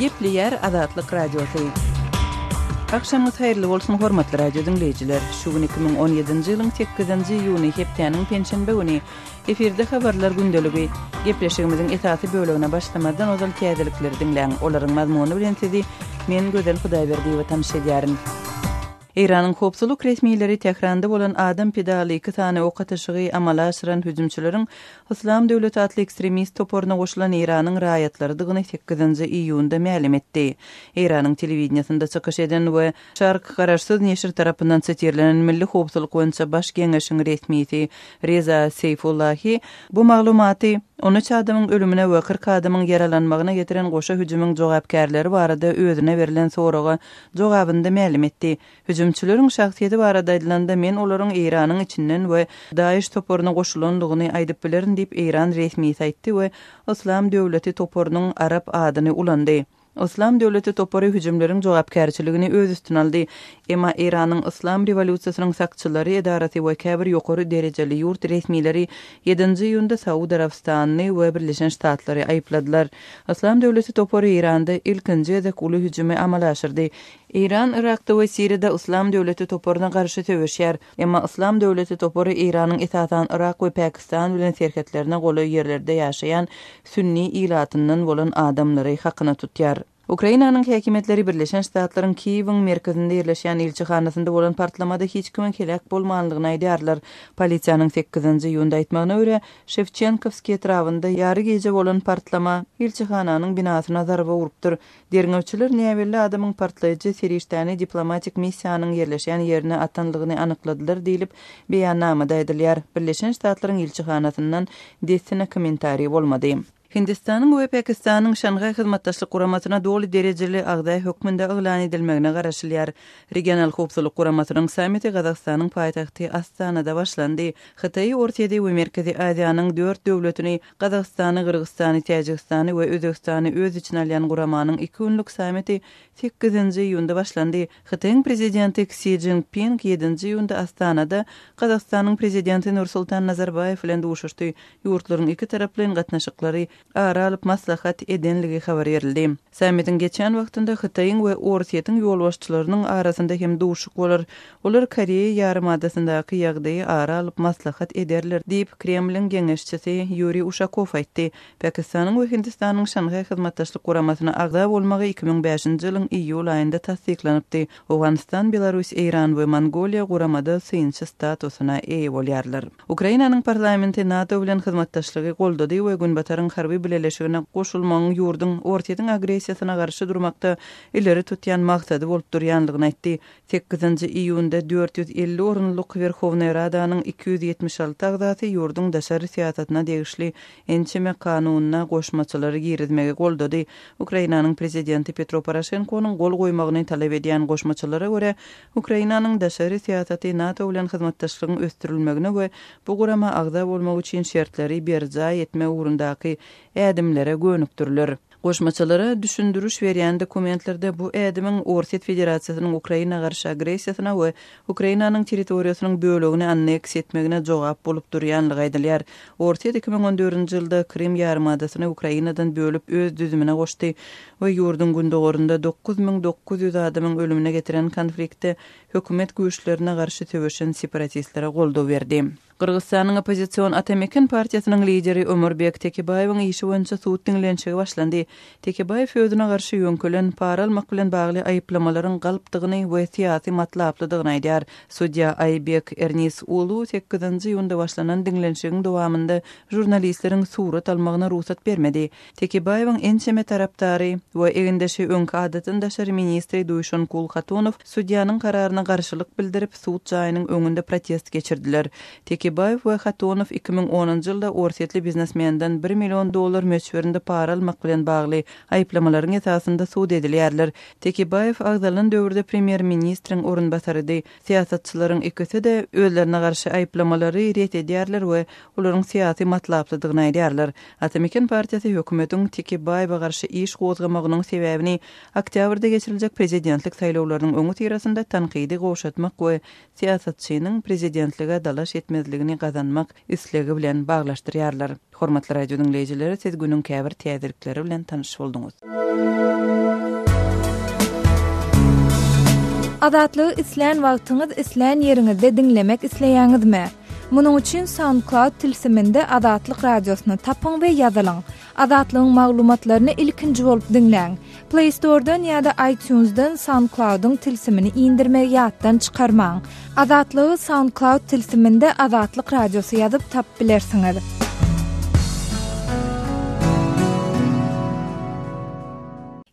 Gepleýär Azatlyk Radiosy. Agşamyňyz haýyrly bolsun, hormatly radio diňleýjiler! Şu gün 2017-nji ýylyň sekizinji iýuny, hepdäniň penşenbe güni. Efirde habarlar gündeligi. Gepleşigimiziň esasy bölegine başlamazdan ozal täzelikleri diňläň. Olaryň mazmuny bilen sizi men, Gözel Hudaýberdiýewa tanyş edýärin. Eýranyň howpsuzlyk resmileri Tähranda bolan adam pidaly iki sany ok atyşygy amala aşyran hüjümçileriň Yslam döwleti atly ekstremist toparyna goşulan Eýranyň raýatlarydygyny sekizinji iýunda mälim etdi. Eýranyň telewideniýesinde çykyş eden we Şark garaşsyz neşir tarapyndan sitirlenen Milli howpsuzlyk boýunça baş geňeşiň resmisi Reza Seýfullahi bu maglumaty on üç adamyň ölümine we 40 adamyň ýaralanmagyna getiren goşa hüjümiň jogapkärleri barada özüne berlen soraga jogabynda mälim etdi. Hüjümçileriň şahsyýeti barada aýdylanda, men olaryň Eýranyň içinden we DAIŞ toparyna goşulandygyny aýdyp bilerin diýip, eýran resmisi aýtdy we Yslam döwleti toparynyň arap adyny ulandy. Yslam döwleti topary hüjümleriň jogapkärçiligini öz üstüne aldy. Emma Eýranyň Yslam rewolýusiýasynyň sakçylary edarasy we käbir ýokary derejeli ýurt resmileri ýedinji iýunda Saud Arabystanyny we Birleşen Ştatlary aýypladylar. Yslam döwleti topary Eýranda ilkinji gezek uly hüjümi amala aşyrdy. Eýran Yrakda we Siriýada Yslam döwleti toparyna garşy söweşýär. Emma Yslam döwleti topary Eýranyň esasan Yrak we Pakistan bilen serhetlerine golaý ýerlerde ýaşaýan sünni ilatyndan bolan adamlary hakyna tutýar. Ukrainanyň häkimiýetleri Birleşen Ştatlaryň Kiýewiň merkezinde ýerleşýän ilçihanasynda bolan partlamada hiç kimiň heläk bolmandygyny aýdýarlar. Polisiýanyň sekizinji iýunda aýtmagyna görä, Şewçenkowskiý etrabynda ýary gije bolan partlama ilçihananyň binasyna zarba urupdyr. Derňewçiler näbelli adamyň partlaýjy serişdäni diplomatik missiýanyň ýerleşýän ýerine atanlygyny anykladylar diýlip, beýannamada aýdylýar. Birleşen Ştatlaryň ilçihanasyndan dessine kommentariý bolmady. Hindistanyň we Pakistanyň Şanhaý Hyzmatdaşlyk Guramasyna doly derejeli agza hökmünde yglan edilmegine garaşylýar. Regional howpsuzlyk guramasynyň sammiti Gazagystanyň paýtagty Astanada başlandy. Hytaýy, Orsýeti we Merkezi Aziýanyň dört döwletini, Gazagystany, Gyrgyzystany, Täjigistany we Özbegistany öz içine alýan guramanyň iki günlük sammiti sekizinji iýunda başlandy. Hytaýyň Prezidenti Ksi Szinpin ýedinji iýunda Astanada Gazagystanyň Prezidenti Nursultan Nazarbaýew bilen duşuşdy. Ýurtlaryň ikitaraplaýyn gatnaşyklary ara alyp maslahat edenligi habar berildi. Sammitiň geçýän wagtynda Hytaýyň we Orsýetiň ýolbaşçylarynyň arasynda hem duşuşyk bolar. Olar Koreýa ýarymadasyndaky ýagdaýy ara alyp maslahat ederler diýip, Kremliň geňeşçisi Ýuriý Uşakow aýtdy. Pakistanyň we Hindistanyň Şanhaý Hyzmatdaşlyk Guramasyna agza bolmagy 2005-nji ýylyň iýul aýynda tassyklanypdy. Owganystan, Belarus, Eýran we Mongoliýa guramada synçy statusyna eýe bolýarlar. Ukrainanyň parlamenti NATO bilen hyzmatdaşlygy goldady we Günbataryň harby bileleşigine goşulmagyň ýurduň Orsýetiň agressiýasyna garşy durmakda ileri tutýan maksady bolup durýandygyny aýtdy. Sekizinji iýunda 450 orunlyk Werhownaý Radanyň 276 agzasy ýurduň daşary syýasatyna degişli ençeme kanunyna goşmaçalary girizmegi goldady. Ukrainanyň prezidenti Petro Poroşenkonyň gol goýmagyny talap edýän goşmaçalara görä, Ukrainanyň daşary syýasaty NATO bilen hyzmatdaşlygyň ösdürilmegine we bu gurama agza bolmak üçin şertleri berjaý etmek ugrundaky ädimlere gönükdiriler. Goşmaçalara düşündiriş berýän dokumentlerde bu ädimiň Orsýet Federasiýasynyň Ukraina garşy agressiýasyna we Ukrainanyň territoriýasynyň bölegini anneksiýa etmegine jogap bolup durýanlygy aýdylýar. Orsýet 2014-nji ýylda Krym ýarymadasyny Ukrainadan bölüp öz düzümine goşdy. we ýurduň gündogarynda 9900 adamyň ölümine getiren konfliktde hökümet güýçlerine garşy söweşen separatistlere goldaw berdi. Gyrgyzystanyň oppozision Ata-Meken partiýasynyň lideri Ömurbek Tekebaýewiň işi boýunça sud diňlenişigi başlandy. Tekebaýew özüne garşy ýöňkelen para almak bilen bagly aýyplamalaryň galpdygyny we syýasy matlaplydygyny aýdýar. Sudýa Aýbek Ernis Ulu sekizinji iýunda başlanan diňlenişigiň dowamynda žurnalistleriň surat almagyna rugsat bermedi. Tekebaýewiň ençeme tarapdary we egindeşi öňki adatdan daşary ministri Duýşankul Hatunow sudýanyň kararyna garşylyk bildirip, sud jaýynyň öňünde protest geçirdiler. Tekebaýew we Hatunow 2010-njy ýylda orsýetli biznesmenden bir million dollar möçberinde para almak bilen bagly aýyplamalaryň esasynda sud edilýärler. Tekebaýew agzalan döwürde premýer-ministriň orunbasarydy. Syýasatçylaryň ikisi-de özlerine garşy aýyplamalary ret edýärler we olaryň syýasy matlaplydygyny aýdýarlar. Ata-Meken partiýasy hökümetiň Tekebaýewe garşy iş gozgamagynyň sebäbini oktýabrda geçiriljek prezidentlik saýlawlarynyň öňüsyrasynda tankydy gowşatmak we syýasatçynyň prezidentlige dalaş etmezligini. erkinligini gazanmak islegi bilen baglaşdyrýarlar. Hormatly radio diňleýjileri, siz günüň käbir täzelikleri bilen tanyş bolduňyz. Azatlygy islän wagtyňyz, islän ýeriňizde diňlemek isleýäňizmi? Munuň üçin SoundCloud tilsiminde Azatlyk Radiosyny tapyň we ýazylyň. Azatlygyň maglumatlaryny ilkinji bolup diňläň. Play Store-dan ýa-da iTunes-dan SoundCloud-yň tilsimini indirmegi ýatdan çykarmaň. Azatlygy SoundCloud tilsiminde Azatlyk Radiosy ýazyp tapyp bilersiňiz.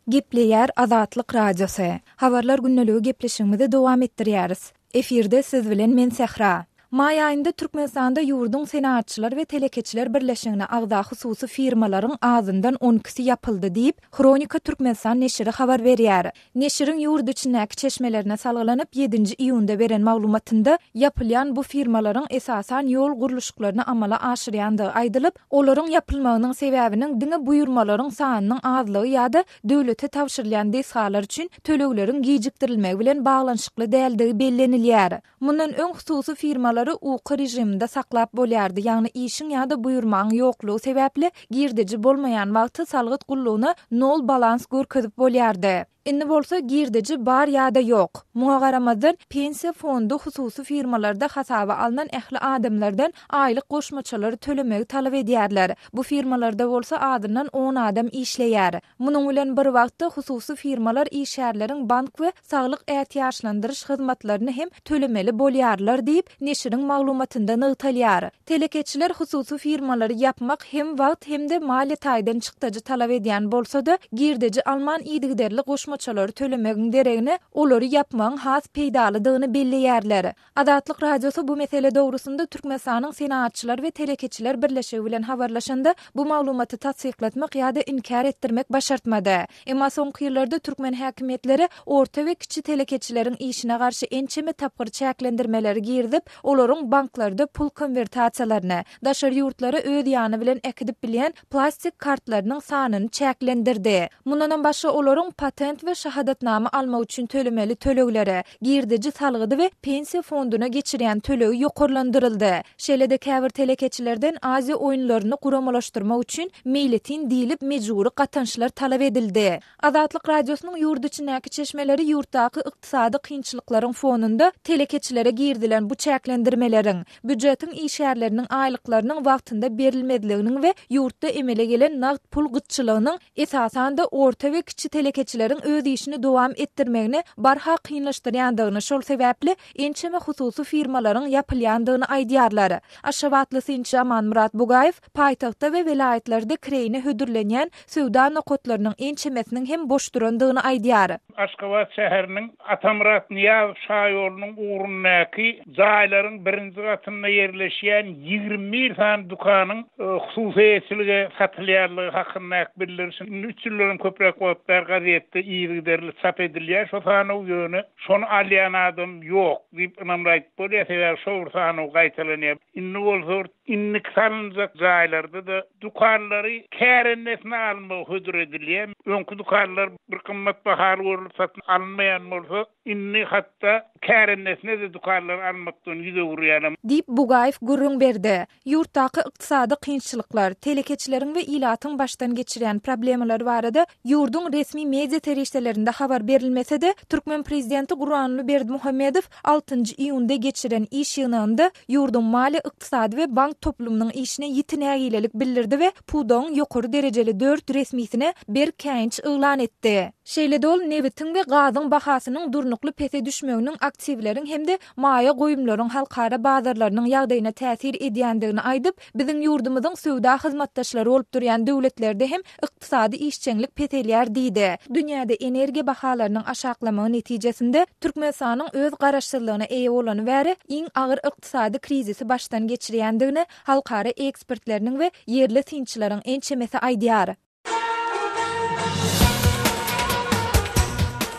Gepleýär Azatlyk Radiosy. Habarlar gündeligi gepleşigimizi dowam etdirýäris. Efirde siz bilen men Sähra. Maý aýynda Türkmenistanda ýurduň Senagatçylar we telekeçiler birleşigine agza hususy firmalaryň azyndan on ikisi ýapyldy diýip, Hronika Türkmenistan neşiri habar berýär. Neşiriň ýurt içindäki çeşmelerine salgylanyp, ýedinji iýunda beren maglumatynda, ýapylýan bu firmalaryň esasan ýol gurluşyklaryny amala aşyrýandygy aýdylyp, olaryň ýapylmagynyň sebäbiniň diňe buýurmalaryň sanynyň azlygy ýa-da döwlete tabşyrylýan desgalar üçin tölegleriň gijikdirilmegi bilen baglanyşykly däldigi bellenilýär. Mundan öň hususy firmalary uky režiminde saklap bolýardy, ýagny işiň ýa-da buýurmaň ýoklugy sebäpli girdeji bolmaýan wagty salgyt gullugyna nol balans görkezip bolýardy. Indi bolsa girdeji bar ýa-da ýok. Muňa garamazdan, pensiýa fondy hususy firmalarda hasaba alnan ähli adamlardan aýlyk goşmaçalary tölemegi talap edýärler. Bu firmalarda bolsa azyndan on adam işleýär. Munuň bilen bir wagtda, hususy firmalar işgärleriň bank we saglyk ätiýaçlandyryş hyzmatlaryny hem tölemeli bolýarlar diýip, neşiriň maglumatynda nygtalýar. Telekeçiler hususy firmalary ýapmak hem wagt hem-de maliýe taýdan çykdajy talap edýän bolsa-da, girdeji alman yzygiderli goşmaçalary tölemegiň deregine, olary ýapmagyň has peýdalydygyny belleýärler. Azatlyk Radiosy bu mesele dogrusynda Türkmenistanyň Senagatçylar we telekeçiler birleşigi bilen habarlaşanda, bu maglumaty tassyklatmak ýa-da inkär etdirmek başartmady. Emma soňky ýyllarda türkmen häkimiýetleri orta we kiçi telekeçileriň işine garşy ençeme tapgyr çäklendirmeleri girizip, olaryň banklarda pul konwertasiýalaryny, daşary ýurtlara öz ýany bilen äkidip bilýän plastik kartlarynyň sanyny çäklendirdi. Mundanam başga olaryň patent we şahadatnama almak üçin tölemeli tölegleri, girdeji salgydy we pensiýa fonduna geçirýän tölegi ýokarlandyryldy. Şeýle-de käbir telekeçilerden Aziýa oýunlaryny guramalaşdyrmak üçin meýletin diýlip mejbury gatançlar talap edildi. Azatlyk Radiosynyň ýurt içindäki çeşmeleri ýurtdaky ykdysady kynçylyklaryň fonunda telekeçilere girizilen bu çäklendirmeleriň, býujetiň işgärleriniň aýlyklarynyň wagtynda berilmezliginiň we ýurtda emele gelen nagt pul gytçylygynyň esasan-da orta we kiçi telekeçileriň öz işini dowam etdirmegini barha kynlaşdyrýandygyny, şol sebäpli ençeme hususy firmalaryň ýapylýandygyny aýdýarlar. Aşgabatly synçy Amanmyrat Bugaýew paýtagtda we welaýatlarda kireýine hödürlenýän söwda nokatlarynyň ençemesiniň hem boş durandygyny aýdýar. Aşgabat şäheriniň Atamyrat Nyýazow şaýolunyň ugrundaky jaýlaryň birinji gatynda ýerleşýän 21 sany dükanyň hususy eýeçilige satylýanlygy hakyndaky bildiriş indi üç ýyldan hem köpräk wagt bäri gazetde yzygiderli çap edilýär şo sanaw, ýöne şony alýan adam ýok diýip ynamly aýdyp bolýar, sebäbi şo bir sanaw gaýtalanýar. Indi bolsa bir Indiki salynjak jaýlarda-da dükanlary kärendesine almagy hödür edilýär. Öňki dükanlar bir gymmat bahaly görlüp satyn alynmaýan bolsa, indi hatda kärendesine-de dükanlary almakdan ýüz öwürýärler. Diýip, Bugaýew gürrüň berdi. Ýurtdaky ykdysady kynçylyklar, telekeçileriň we ilatyň başdan geçirýän problemalary barada ýurduň resmi media serişdelerinde habar berilmese-de, türkmen prezidenti Gurbanguly Berdimuhamedow altynjy iýunda geçiren iş ýygnagynda ýurduň maliýe-ykdysady we bank toplumynyň işine ýiti nägilelik bildirdi we pudagyň ýokary derejeli dört resmisine berk käýinç yglan etdi. Şeýle-de ol nebitiň we gazyň bahasynyň durnukly pese düşmeginiň aktiwleriň hem-de maýa goýumlaryň halkara bazarlarynyň ýagdaýyna täsir edýändigini aýdyp, Biziň ýurdumyzyň söwda hyzmatdaşlary bolup durýan döwletlerde hem ykdysady işjeňlik peselýär diýdi. Dünýäde energiýa bahalarynyň aşaklamagy netijesinde, Türkmenistanyň öz garaşsyzlygyna eýe bolany bäri iň agyr ykdysady krizisi başdan geçirýändigini halkara ekspertleriniň we ýerli synçylaryň ençemesi aýdýar.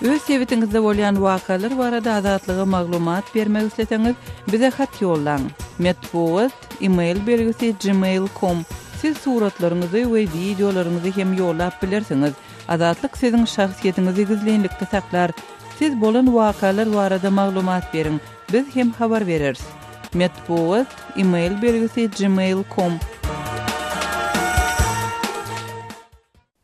Öz sebitiňizde bolýan wakalar barada Azatlyga maglumat bermek isleseňiz, bize hat ýollaň. Metbugat, e-mail belgisi gmail com. Siz suratlaryňyzy we wideolaryňyzy hem ýollap bilersiňiz. Azatlyk siziň şahsyýetiňizi gizlinlikde saklar. Siz bolan wakalar barada maglumat beriň, biz hem habar bereris. Metbugat, e-mail belgisi gmail com.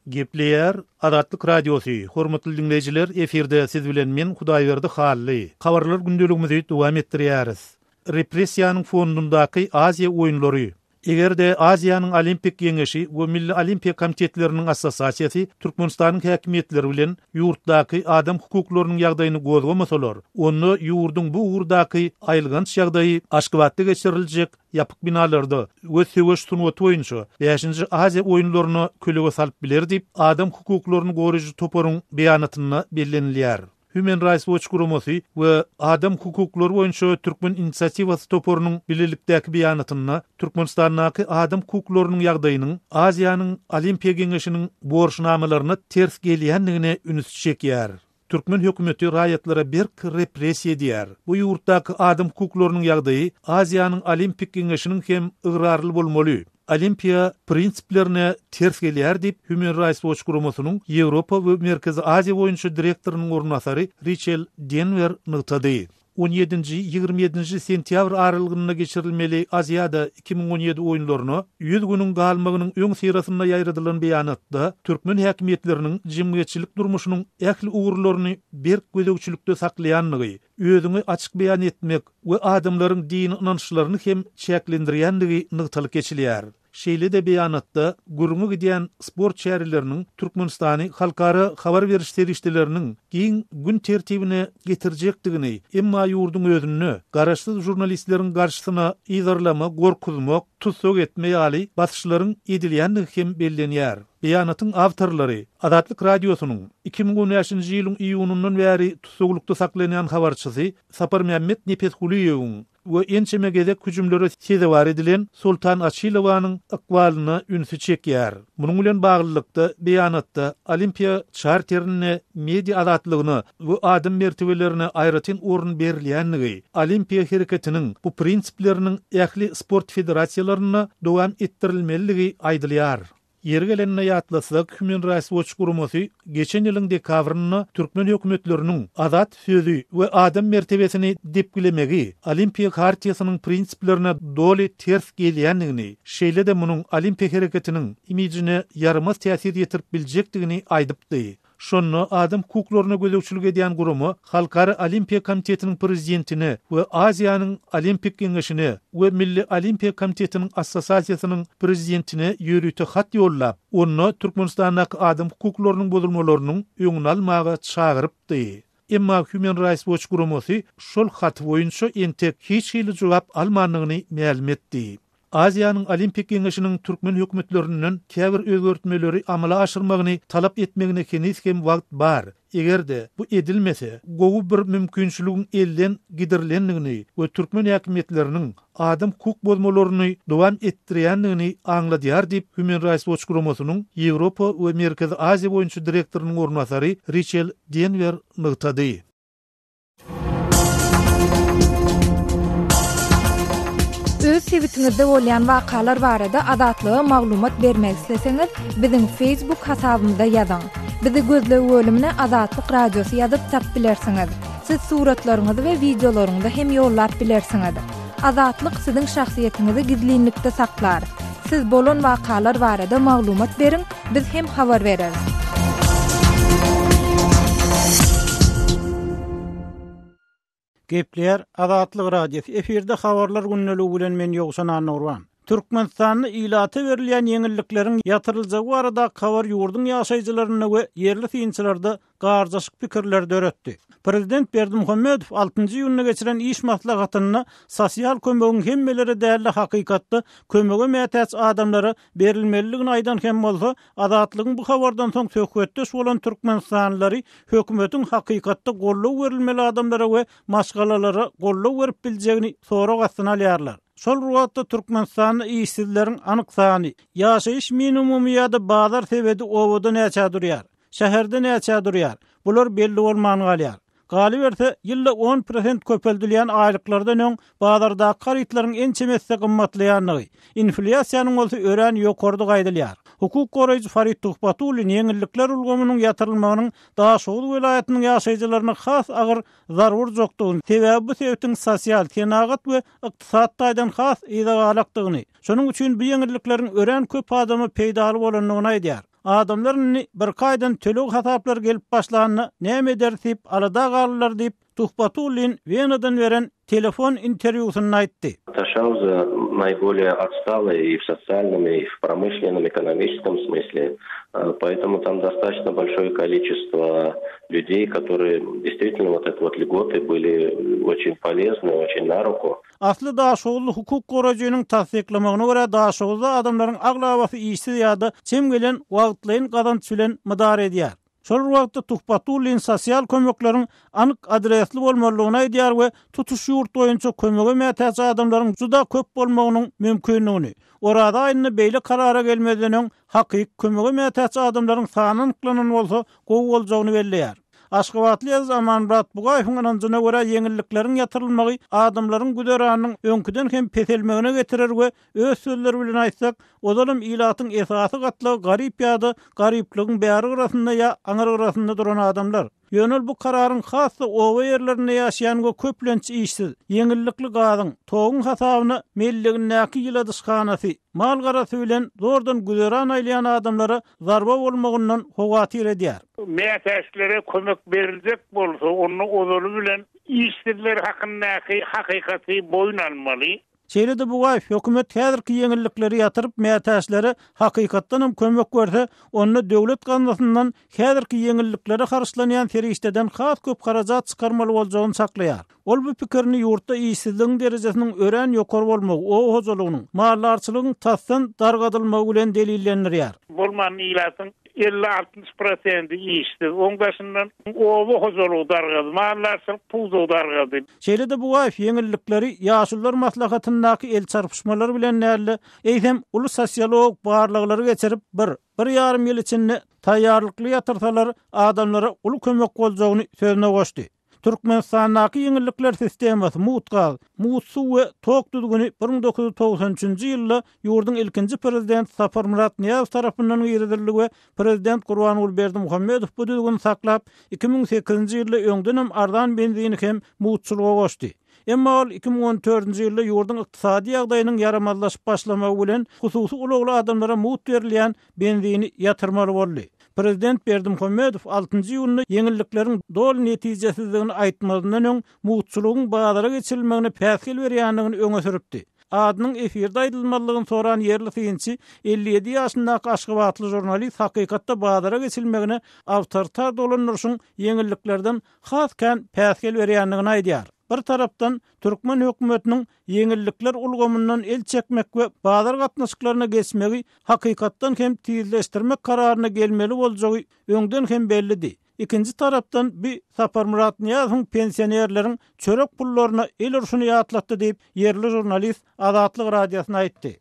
Gepleýär Azatlyk Radiosy, Hormatly diňleýjiler, efirde siz bilen men Hudaýberdi Hally. Habarlar gündeligimizi dowam etdirýäris. Repressiýanyň fondundaky Aziýa oýunlary Eger-de Aziýanyň Olimpik Geňeşi we Milli Olimpiýa komitetleriniň assosiasiýasy Türkmenistanyň häkimiýetleri bilen ýurtdaky adam hukuklarynyň ýagdaýyny gozgamasalar, onda ýurduň bu ugurdaky aýylganç ýagdaýy Aşgabatda geçiriljek ýapyk binalarda we söweş sungaty boýunça bäşinji Aziýa oýunlaryna kölege salyp biler diýip, adam hukuklaryny goraýjy toparyň beýanatynda bellenilýär. Human Rights Watch guramasy we Adam hukuklary boýunça Türkmen inisiatiwasy toparynyň bilelikdäki beýanatynda Türkmenistandaky adam hukuklarynyň ýagdaýynyň Aziýanyň Olimpiýa Geňeşiniň borçnamalaryna ters gelýändigine üns çekýär. Türkmen hökümeti raýatlara berk repressiýa edýär. Bu ýurtdaky adam hukuklarynyň ýagdaýy Aziýanyň Olimpik Geňeşiniň hem ygrarly bolmaly Olimpiýa prinsiplerine ters gelýär diýip, Human Rights Watch guramasynyň Ýewropa we Merkezi Aziýa boýunça direktorynyň orunbasary Riçel Denwer nygtady. On ýedinji, 27 nji sentýabr aralygynda geçirilmeli Aziada 2017 oýunlaryna 100 günüň galmagynyň öňüsyrasynda ýaýradylan beýanatda türkmen häkimiýetleriniň jemgyýetçilik durmuşynyň ähli ugurlaryny berk gözegçilikde saklaýandygy, özüňi açyk beýan etmek we adamlaryň dini ynançlaryny hem çäklendirýändigi nygtalyp geçilýär. Şeýle-de beýanatda gürrüňi gidýän sport çäreleriniň Türkmenistany halkara habar beriş serişdeleriniň giň gün tertibine getirjekdigini, emma ýurduň özünde garaşsyz žurnalistleriň garşysyna yzarlama, gorkuzmak, tussag etme ýaly basyşlaryň edilýändigi hem bellenýär. Beýanatyň awtorlary Azatlyk Radiosynyň 2015-nji ýylyň iýunyndan bäri tussaglykda saklanýan habarçysy Saparmämmet Nepesgulyýewiň we ençeme gezek hüjümlere sezewar edilen Soltan Açilowanyň ykbalyna ünsi çekýär. Munuň bilen baglylykda, beýanatda Olimpiýa çarterinde media azatlygyna we adam mertebelerine aýratyn orun berilýändigi, Olimpiýa hereketiniň bu prinsipleriniň ähli sport federasiýalarynda dowam etdirilmelidigi aýdylýar. Ýeri gelende ýatlasak, Human Rights Watch guramasy geçen ýylyň dekabrynda türkmen hökümetleriniň azat sözi we adam mertebesini depgilemegi Olimpiýa Hartiýasynyň prinsiplerine doly ters gelýändigini, şeýle-de munuň Olimpiýa hereketiniň imijine ýaramaz täsir ýetirip biljekdigini aýdypdy. Şonda adam hukuklaryna gözegçilik edýän gurama Halkara Olimpiýa komitetiniň prezidentine we Aziýanyň Olimpik geňeşine we Milli Olimpiýa komitetiniň assosiasiýasynyň prezidentine ýörite hat ýollap, onda Türkmenistandaky adam hukuklarynyň bozulmalarynyň öňüni almaga çagyrypdy. Emma Human Rights Watch guramasy şol haty boýunça entek hiç hili jogap almandygyny mälim etdi. Aziýanyň Olimpik geňeşiniň türkmen hökümetlerinden käbir özgertmeleri amala aşyrmagyny talap etmegine heniz hem wagt bar. Eger-de, bu edilmese, gowy bir mümkinçiligiň elden gidirilendigini we türkmen häkimiýetleriniň adam hukuk bozmalaryny dowam etdirýändigini aňladýar diýip, Human Rights Watch guramasynyň Ýewropa we Merkezi Aziýa boýunça direktorynyň orunbasary Riçel Denwer nygtady. Öz sebitiňizde bolýan wakalar barada Azatlyga maglumat bermek isleseňiz, biziň Facebook hasabymyza ýazyň. Bizi gözleg bölümine Azatlyk Radiosy ýazyp tap bilersiňiz. Siz suratlaryňyzy we wideolaryňyzy hem ýollap bilersiňiz. Azatlyk siziň şahsyýetiňizi gizlinlikde saklar. Siz bolan wakalar barada maglumat beriň, biz hem habar bereris. Gepleýär Azatlyk Radiosy, efirde Habarlar gündeligi bilen men Ýowşan Annagurban. Türkmenistanda ilata berilýän ýeňillikleriň ýatyryljagy baradaky habar ýurduň ýaşaýjylarynda we ýerli synçylarda garjaşyk pikirleri döretdi. Prezident Berdimuhamedow altynjy iýunda geçiren iş maslahatynda sosial kömegiň hemmelere däl-de hakykatda kömege mätäç adamlara berilmelidigini aýdan hem bolsa, Azatlygyň bu habardan soň söhbetdeş bolan türkmenistanlylary hökümetiň hakykatda goldaw berilmeli adamlara we maşgalalara goldaw berip biljegini sorag astyna alýarlar. Şol bir wagtda Türkmenistanda işsizleriň anyk sany, ýaşaýyş minimumy ýa-da bazar sebedi obada näçä durýar? Şäherde näçä durýar? Bular belli bolman galýar. Galyberse, ýylda on prosent köpeldilýän aýlyklardan öň bazardaky harytlaryň ençeme esse gymmatlaýandygy, inflýasiýanyň bolsa örän ýokarydygy aýdylýar. Hukuk goraýjy Farid Tuhbatullin ýeňillikler ulgamynyň ýatyrylmagynyň Daşoguz welaýatynyň ýaşaýjylaryna has agyr zarba urjakdygyny, sebäbi bu sebitiň sosial, senagat we ykdysady taýdan has yzagalakdygyny, şonuň üçin bu ýeňillikleriň örän köp adama peýdaly bolandygyny aýdýar. Adamlar indi birki aýdan töleg hasaplary gelip başlanda näme ederis diýip alada galdylar diýip, Tuhbatullin Wenadan beren telefon interwýusynda aýtdy. Daşauza наиболее отсталая и в социальном, и в промышленном, экономическом смысле, поэтому там достаточно большое количество людей, которые действительно вот это вот льготы были очень полезны, очень на руку. Asly daşoguzly hukuk goraýjynyň tassyklamagyna görä, Daşoguzda adamlaryň aglabasy işsiz ýa-da çem gelen wagtlaýyn gazanç bilen mydar edýär. Şol bir wagtda Tuhbatullin sosial kömekleriň anyk adresli bolmalydygyny aýdýar we tutuş ýurt boýunça kömege mätäç adamlaryň juda köp bolmagynyň mümkindigini, Oraza aýynda beýle karara gelmezden öň hakyky kömege mätäç adamlaryň sany anyklanan bolsa gowy boljagyny belleýär. Aşgabatly ýazyjy Amanmyrat Bugaýewiň ynanjyna görä ýeňillikleriň ýatyrylmagy adamlaryň güzeranynyň öňküden hem peselmegine getirer we öz sözleri bilen aýtsak, ozalam ilatyň esasy gatlagy garyp ýa-da garyplygyň bäri gyrasynda ýa aňry gyrasynda duran adamlar. Ýöne ol bu kararyň has-da oba ýerlerinde ýaşaýan we köplenç işsiz, ýeňillikli gazyň, toguň hasabyna mellegindäki ýyladyşhanasy, mal-garasy bilen zordan güzeran aýlaýan adamlara zarba bolmagyndan howatyr edýär. Mätäçlere kömek beriljek bolsa, onda ozaly bilen işsizler hakyndaky hakykaty boýun almaly. Şeýle-de Bugaýew hökümet häzirki ýeňillikleri ýatyryp, mätäçlere hakykatdan hem kömek berse, onda döwlet gaznasyndan häzirki ýeňilliklere harçlanýan serişdeden has köp harajat çykarmaly boljagyny çaklaýar. Ol bu pikirini ýurtda işsizligiň derejesiniň örän ýokary bolmagy, oba hojalygynyň, maldarçylygyň tasdan dargadylmagy bilen delillendirýär. Bolman ilatyň 50-60 prosenti işsiz, oň daşyndan oba hojalygy dargady, maldarçylyk pudagy dargady. Şeýle-de Bugaýew ýeňillikleri Ýaşulular maslahatyndaky el çarpyşmalar bilen däl-de, eýsem, uly sosiologik barlaglary geçirip, bir, bir ýarym ýyl içinde taýýarlykly ýatyrsalar, adamlara uly kömek boljagyny sözüne goşdy. Türkmenistandaky ýeňillikler sistemasy mugt gaz, mugt suw we tok düzgüni 1993-nji ýylda ýurduň ilkinji prezidenti Saparmyrat Nyýazow tarapyndan girizildi we prezident Gurbanguly Berdimuhamedow bu düzgüni saklap, 2008-nji ýylda öňdenem arzan benzini hem mugtçulyga goşdy. Emma ol 2014-nji ýylda ýurduň ykdysady ýagdaýynyň ýaramazlaşyp başlamagy bilen hususy ulagly adamlara mugt berilýän benzini ýatyrmaly boldy. Prezident Berdimuhamedow altynjy iýunda ýeňillikleriň doly netijesizdigini aýtmazyndan öň, mugtçulygyň bazara geçirilmegine päsgel berýändigini öňe sürüpdi. Adynyň efirde aýdylmazlygyny soran ýerli synçy, 57 ýaşyndaky aşgabatly žurnalist hakykatda bazara geçilmegine awtoritar dolandyryşyň ýeňilliklerden has kän päsgel berýändigini aýdýar. Bir tarapdan, türkmen hökümetiniň ýeňillikler ulgamyndan el çekmek we bazar gatnaşyklaryna geçmegi hakykatdan hem tizleşdirmek kararyna gelmeli boljagy öňden hem bellidi. Ikinji tarapdan, bu Saparmyrat Nyýazowyň pensionerleriň çörek pullaryna el urşuny ýatlatdy diýip, ýerli žurnalist Azatlyk Radiosyna aýtdy.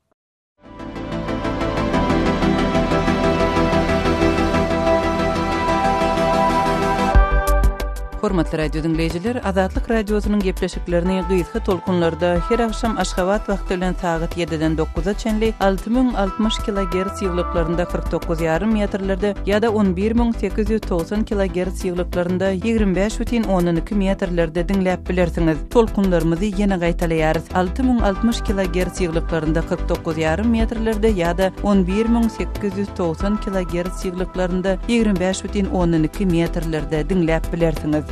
Hormatly radio diňleýjiler, Azatlyk Radiosynyň gepleşiklerini gysga tolkunlarda her agşam Aşgabat wagty bilen sagat 7-den 9-a çenli 6060 kilogerts ýyglyklarynda 49 ýarym metrlerde ýa-da 11890 kilogerts ýyglyklarynda 25,2 metrlerde diňläp bilersiňiz. Tolkunlarymyzy ýene gaýtalaýarys, 6060 kilogerts ýyglyklarynda 49 ýarym metrlerde ýa-da 11890 kilogerts ýyglyklarynda 25,2 metrlerde diňläp bilersiňiz.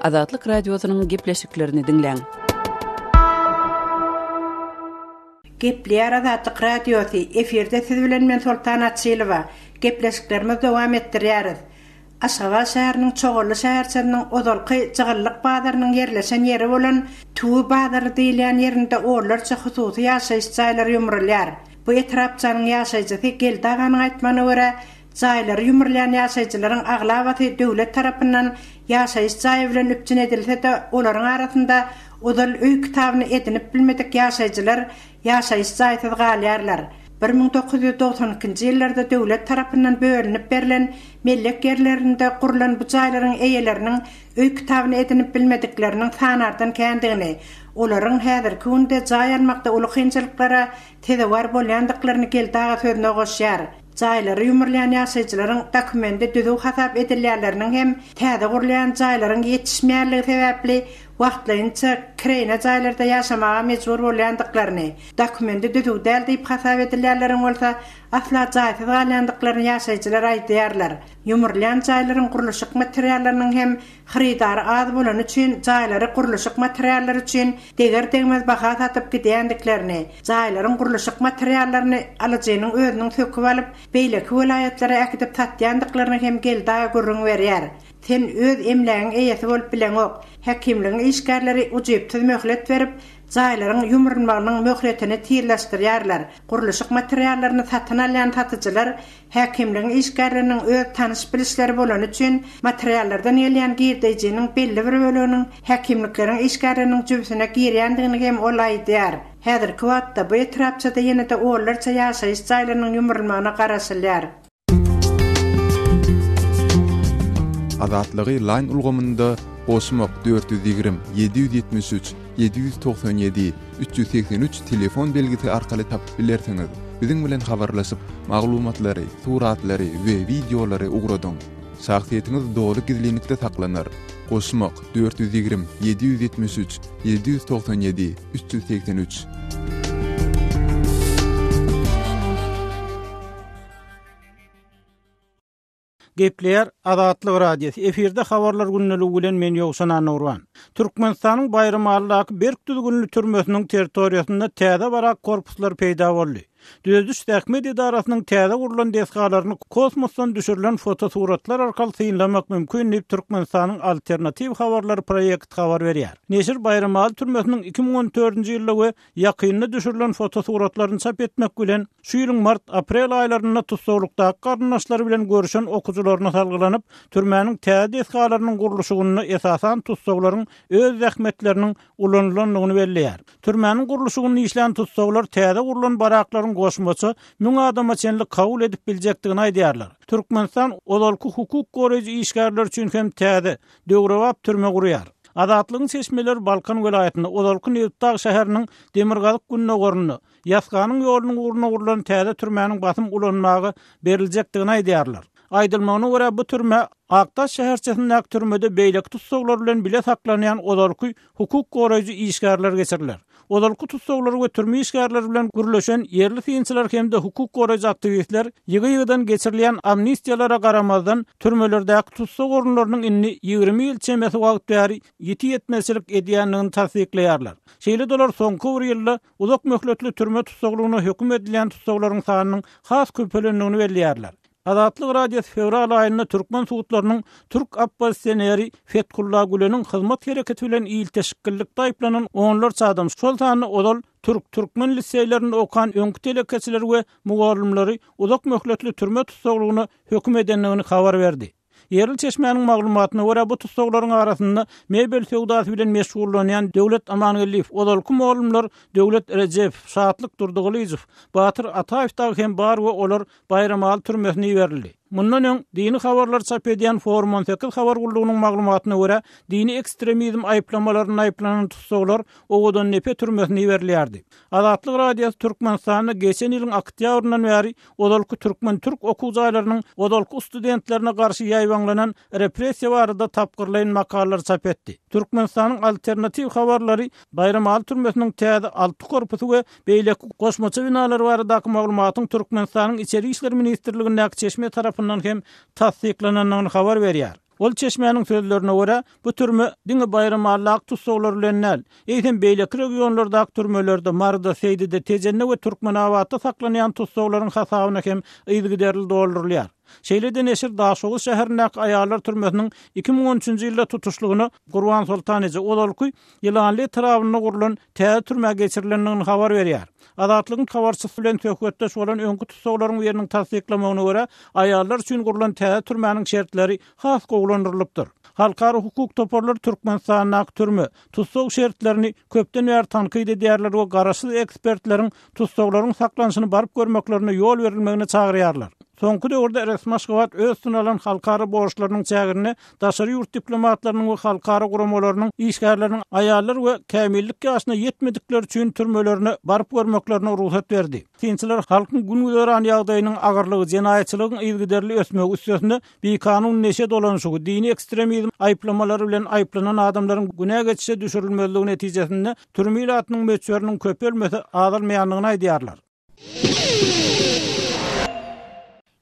Azatlyk Radiosynyň gepleşiklerini diňläň. Gepleýär Azatlyk Radiosy, efirde siz bilen men Soltan Açylowa. Gepleşiklerimizi dowam etdirýäris. Aşgabat şäheriniň Çogally şäherçesiniň ozalky Jygyllyk bazarynyň ýerleşen ýeri bolan Tüwi bazary diýilýän ýerinde onlarça hususy ýaşaýyş jaýlary ýumrulýar. Bu etrapçanyň ýaşaýjysy Geldi aganyň aýtmagyna görä, jaýlary ýumrulýan ýaşaýjylaryň aglabasy döwlet tarapyndan ýaşaýyş jaýy bilen üpjün edilse-de, olaryň arasynda ozal öý kitabyny edinip bilmedik ýaşaýjylar ýaşaýyş jaýsyz galýarlar. 1992-nji ýyllarda döwlet tarapyndan bölünip berlen mellek ýerlerinde gurlan bu jaýlaryň eýeleriniň öý kitabyny edinip bilmedikleriniň sanardan kändigini, olaryň häzirki günde jaý almakda uly kynçylyklara sezewar bolýandyklaryny Geldi aga sözüne goşýar. Jaýlary ýumrulýan ýaşaýjylaryň dokumendi düzüw hasap edilýänleriniň hem täze gurulýan jaýlaryň ýetişmeýänligi sebäpli wagtlaýynça kireýne jaýlarda ýaşamaga mejbur bolýandyklaryny, dokumendi düzüw däl diýip hasap edilýänleriň bolsa asla jaýsyz galýandyklaryny ýaşaýjylar aýdýarlar. Ýumrulýan jaýlaryň gurluşyk materiallarynyň hem hyrydary az bolany üçin jaýlary gurluşyk materiallary üçin deger-degmez baha satyp gidýändiklerini, jaýlaryň gurluşyk materiallaryny alyjynyň özüniň söküp alyp, beýleki welaýatlara äkidip satýandyklaryny hem Geldi aga gürrüň berýär. Sen öz emlägiň eýesi bolup bileňok. Häkimligiň işgärleri ujypsyz möhlet berip, jaýlaryň ýumrulmagynyň möhletini tizleşdirýärler. Gurluşyk materiallaryny satyn alýan satyjylar Häkimligiň işgärleriniň öz tanyş-bilişleri bolany üçin, materiallardan gelýän girdeýjiniň belli bir böleginiň häkimlikleriň işgärleriniň jübüsine girýändigini hem ol aýdýar. Häzirki wagtda bu etrapçada ýene-de onlarça ýaşaýyş jaýlarynyň ýumrulmagyna garaşylýar. Azatlygy Line ulgamynda goşmak 420 773 797 383 telefon belgisi arkaly tapyp bilersiňiz. Biziň bilen habarlaşyp, maglumatlary, suratlary we wideolary ugradyň. Şahsyýetiňiz doly gizlinlikde saklanar. Goşmak, 420 773 797 383. Gepleýär Azatlyk Radiosy, efirde Habarlar gündeligi bilen men Ýowşan Annagurban. Türkmenistanyň Baýramalydaky berk düzgünli türmesiniň territoriýasynda täze barak korpuslary peýda boldy. Düzediş zähmet edarasynyň täze gurlan desgalaryny kosmosdan düşürilen fotosuratlar arkaly synlamak mümkin diýip, Türkmenistanyň Alternatiw habarlary proýekti habar berýär. Neşir Baýramaly türmesiniň 2014-nji ýylda we ýakynda düşürilen fotosuratlaryny çap etmek bilen, şu ýylyň mart-aprel aýlarynda tussaglykdaky garyndaşlary bilen görüşen okyjylaryna salgylanyp, türmäniň täze desgalarynyň gurluşygynda esasan tussaglaryň öz zähmetleriniň ulanylandygyny belleýär. Türmäniň gurluşygynda işlän tussaglar täze gurlan baraklaryň goşmaça müň adama çenli kabul edip biljekdigini aýdýarlar. Türkmenistan ozalky hukuk goraýjy işgärler üçin hem täze, döwrebap türme gurýar. Azatlygyň çeşmeleri Balkan welaýatynda, ozalky Nebitdag şäheriniň demirgazyk-gündogarynda, Ýasganyň ýolunyň ugruna gurlan täze türmäniň basym ulanmaga beriljekdigini aýdýarlar. Aýdylmagyna görä, bu türme Akdaş şäherçesindäki türmede beýleki tussaglar bilen bile saklanýan ozalky hukuk goraýjy işgärler geçiriler. Ozalky tussaglar we türme işgärleri bilen gürleşen ýerli synçylar hem-de hukuk goraýjy aktiwistler ýygy-ýygydan geçirilýän amnistiýalara garamazdan, türmelerdäki tussag orunlarynyň indi 20 ýyl çemesi wagt bäri ýiti ýetmezçilik edýändigini tassyklaýarlar. Şeýle-de olar soňky bir ýylda uzak möhletli türme tussaglygyna höküm edilýän tussaglaryň sanynyň has köpelendigini belleýärler. Azatlyk Radiosy fewral aýynda türkmen sudlarynyň türk oppozisioneri Fethulla Güleniň Hyzmat hereketi bilen ilteşiklilikde aýyplanan onlarça adam, şol sanda ozal türk, türkmen liseýlerinde okan öňki telekeçileri we mugallymlary uzak möhletli türme tussaglygyna höküm edendigini habar berdi. Ýerli çeşmäniň maglumatyna görä, bu tussaglaryň arasynda mebel söwdasy bilen meşgullanýan Döwlet Amangeldiýew, ozalky mugallymlar Döwlet Rejepow, Şatlyk Durdygylyjow, Batyr Ataýew dagy hem bar we olar Baýramaly türmesine iberildi. Mundan öň, dini habarlary çap edýän Forum 18 habar gullugynyň maglumatyna görä, dini ekstremizm aýyplamalarynda aýyplanan tussaglar Owadandepe türmesine iberilýärdi. Azatlyk Radiosy Türkmenistanda geçen ýylyň oktýabryndan bäri ozalky türkmen-türk okuw jaýlarynyň ozalky studentlerine garşy ýaýbaňlanan repressiýa barada tapgyrlaýyn makalalar çap etdi. Türkmenistanyň alternatiw habarlary Baýramaly türmesiniň täze alty korpusy we beýleki goşmaça binalary baradaky maglumatyň Türkmenistanyň Içeri işler ministrligindäki çeşme tarapyndan hem tassyklanandygyny habar berýär. Ol çeşmäniň sözlerine görä, bu türme diňe Baýramalydaky tussaglar bilen däl, eýsem beýleki regionlardaky türmelerde, Maryda, Seýdide, Tejende we Türkmenabatda saklanýan tussaglaryň hasabyna hem yzygiderli doldurylýar. Şeýle-de neşir Daşoguz şäherindäki aýallar türmesiniň 2013-nji ýylda tutuşlygyna Gurbansoltan eje, ozalky Ýylanly etrabynda gurlan täze türmä geçirilendigini habar berýär. Azatlygyň habarçysy bilen söhbetdeş bolan öňki tussaglaryň biriniň tassyklamagyna görä, aýallar üçin gurlan täze türmäniň şertleri has gowulandyrylypdyr. Halkara hukuk toparlary Türkmenistandaky türme, tussag şertlerini köpden bäri tankyt edýärler we garaşsyz ekspertleriň tussaglaryň saklanyşyny baryp görmeklerine ýol berilmegine çagyrýarlar. Soňky döwürde resmi Aşgabat öz üstüne alan halkara borçlarynyň çäginde daşary ýurt diplomatlarynyň we halkara guramalarynyň işgärleriniň aýallar we kämillik ýaşyna ýetmedikler üçin türmelerine baryp görmeklerine rugsat berdi. Synçylar halkyň gün-güzeran ýagdaýynyň agyrlygy, jenaýatçylygyň yzygiderli ösmegi, üstesine, bikanun neşe dolanyşygy, dini ekstremizm aýyplamalary bilen aýyplanan adamlaryň günä geçişe düşürilmezligi netijesinde türme ilatynyň möçberiniň köpelmese azalmaýandygyny aýdýarlar.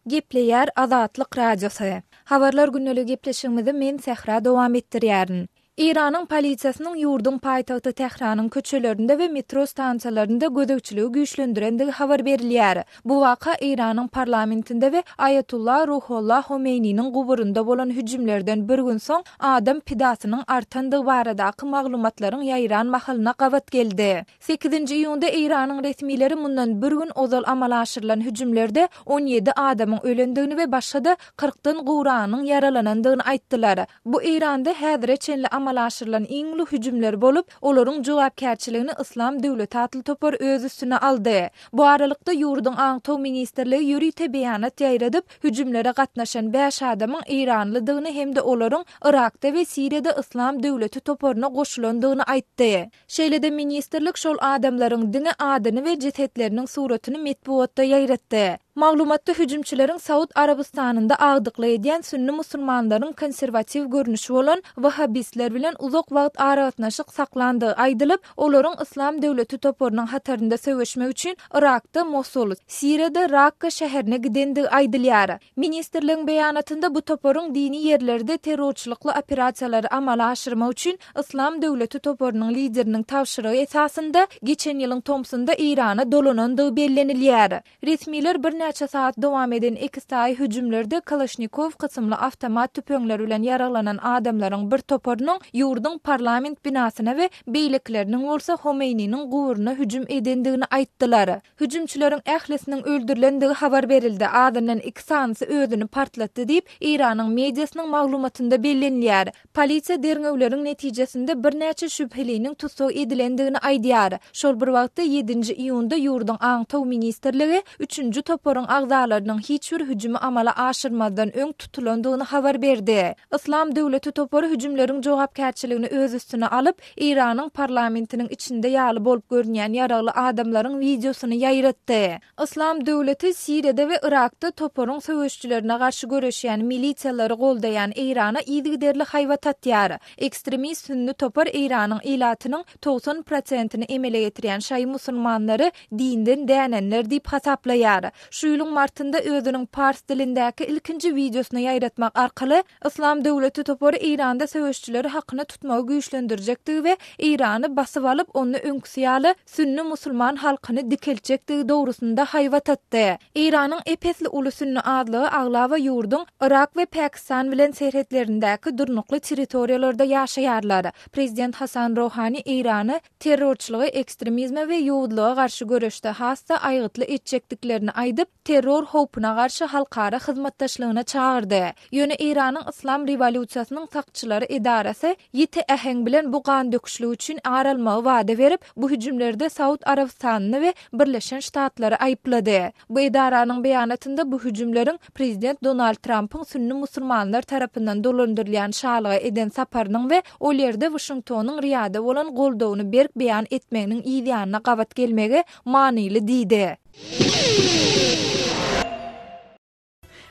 Gepleýär Azatlyk Radiosy. Habarlar gündeligi gepleşigimizi men Sähra dowam etdirýärin. Eýranyň polisiýasynyň ýurduň paýtagty Tähranyň köçelerinde we metro stansiýalarynda gözegçiligi güýçlendirendigi habar berilýär. Bu waka Eýranyň parlamentinde we Aýatullah Ruhollah Homeýniniň guburynda bolan hüjümlerden bir gün soň adam pidasynyň artandygy baradaky maglumatlaryň ýaýran mahalyna gabat geldi. Sekizinji iýunda Eýranyň resmileri mundan bir gün ozal amala aşyrylan hüjümlerde 17 adamyň ölendigini we başga-da kyrkdan gowragynyň ýaralanandygyny aýtdylar. Bu Eýranda häzire çenli amala aşyrylan iň uly hüjümler bolup, olaryň jogapkärçiligini Yslam döwleti atly topar öz üstüne aldy. Bu aralykda, ýurduň Aňtaw ministrligi ýörite beýanat ýaýradyp, hüjümlere gatnaşan bäş adamyň eýranlydygyny hem-de olaryň Yrakda we Siriýada Yslam döwleti toparyna goşulandygyny aýtdy. Şeýle-de ministrlik şol adamlaryň diňe adyny we jesetleriniň suratyny metbugatda ýaýratdy. Maglumatda hüjümçileriň Saud Arabystanynda agdyklyk edýän sünni musulmanlaryň konserwatiw görnüşi bolan wahhabistler bilen uzak wagt aragatnaşyk saklandygy aýdylyp, olaryň Yslam döwleti toparynyň hatarynda söweşmek üçin Yrakda Mosul, Siriýada Rakka şäherine gidendigi aýdylýar. Ministrligiň beýanatynda bu toparyň dini ýerlerde terrorçylykly operasiýalary amala aşyrmak üçin Yslam döwleti toparynyň lideriniň tabşyrygy esasynda geçen ýylyň tomsunda Eýrana dolanandygy bellenilýär. Resmiler birnäçe sagat dowam eden ekissaýy hüjümlerde Kalaşnikow kysymly awtomat tüpeňler bilen ýaraglanan adamlaryň bir toparynyň ýurduň parlament binasyna we beýlekileriniň bolsa Homeýniniň guburyna hüjüm edendigini aýtdylar. Hüjümçileriň ählisiniň öldürilendigi habar berildi, azyndan iki sanysy özüni partlatdy diýip, Eýranyň mediasynyň maglumatynda bellenilýär. Polisiýa derňewleriň netijesinde birnäçe şübheliniň tussag edilendigini aýdýar. Şol bir wagtda, ýedinji iýunda ýurduň Aňtaw ministrligi üçünji toparyň agzalarynyň hiç bir hüjümi amala aşyrmazdan öň tutulandygyny habar berdi. Yslam döwleti topary hüjümleriň jogapkärçiligini öz üstüne alyp, Eýranyň parlamentiniň içinde ýaly bolup görünýän ýaragly adamlaryň wideosyny ýaýratdy. Yslam döwleti Siriýada we Yrakda toparyň söweşijilerine garşy göreşýän milisiýalary goldaýan Eýrana yzygiderli haýbat atýar. Ekstremist sünni topar Eýranyň ilatynyň 90 prosentini emele getirýän şaýy musulmanlary dinden dänenler diýip hasaplaýar. Şu ýylyň martynda özüniň pars dilindäki ilkinji wideosyny ýaýratmak arkaly Yslam döwleti topary Eýranda söweşijileri hakyna tutmagy güýçlendirjekdigi we Eýrany basyp alyp, onda öňküsi ýaly sünni musulman halkyny dikeltjekdigi dogrusynda haýbat atdy. Eýranyň ep-esli uly sünni azlygy aglaba ýurduň Yrak we Pakistan bilen serhetlerindäki durnukly territoriýalarda ýaşaýarlar. Prezident Hasan Rohani Eýrany terrorçylyga, ekstremizme we ýowuzlyga garşy göreşde has-da aýgytly etjekdiklerini aýdyp, terror howpuna garşy halkara hyzmatdaşlygyna çagyrdy. Ýöne Eýranyň Yslam rewolýusiýasynyň sakçylary edarasy ýiti äheň bilen bu gandöküşlik üçin ar almagy wada berip, bu hüjümlerde Saud Arabystanyny we Birleşen Ştatlary aýyplady. Bu edaranyň beýanatynda bu hüjümleriň prezident Donald Trampyň sünni musulmanlar tarapyndan dolandyrylýan şalyga eden saparynyň we ol ýerde Waşingtonyň Riýada bolan goldawyny berk beýan etmeginiň yzýanyna gabat gelmegi manyly diýdi.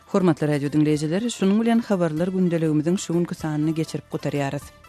Hormatly radio diňleýjiler, şunuň bilen habarlar gündeligimiziň şu günki sanyny geçirip gutarýarys.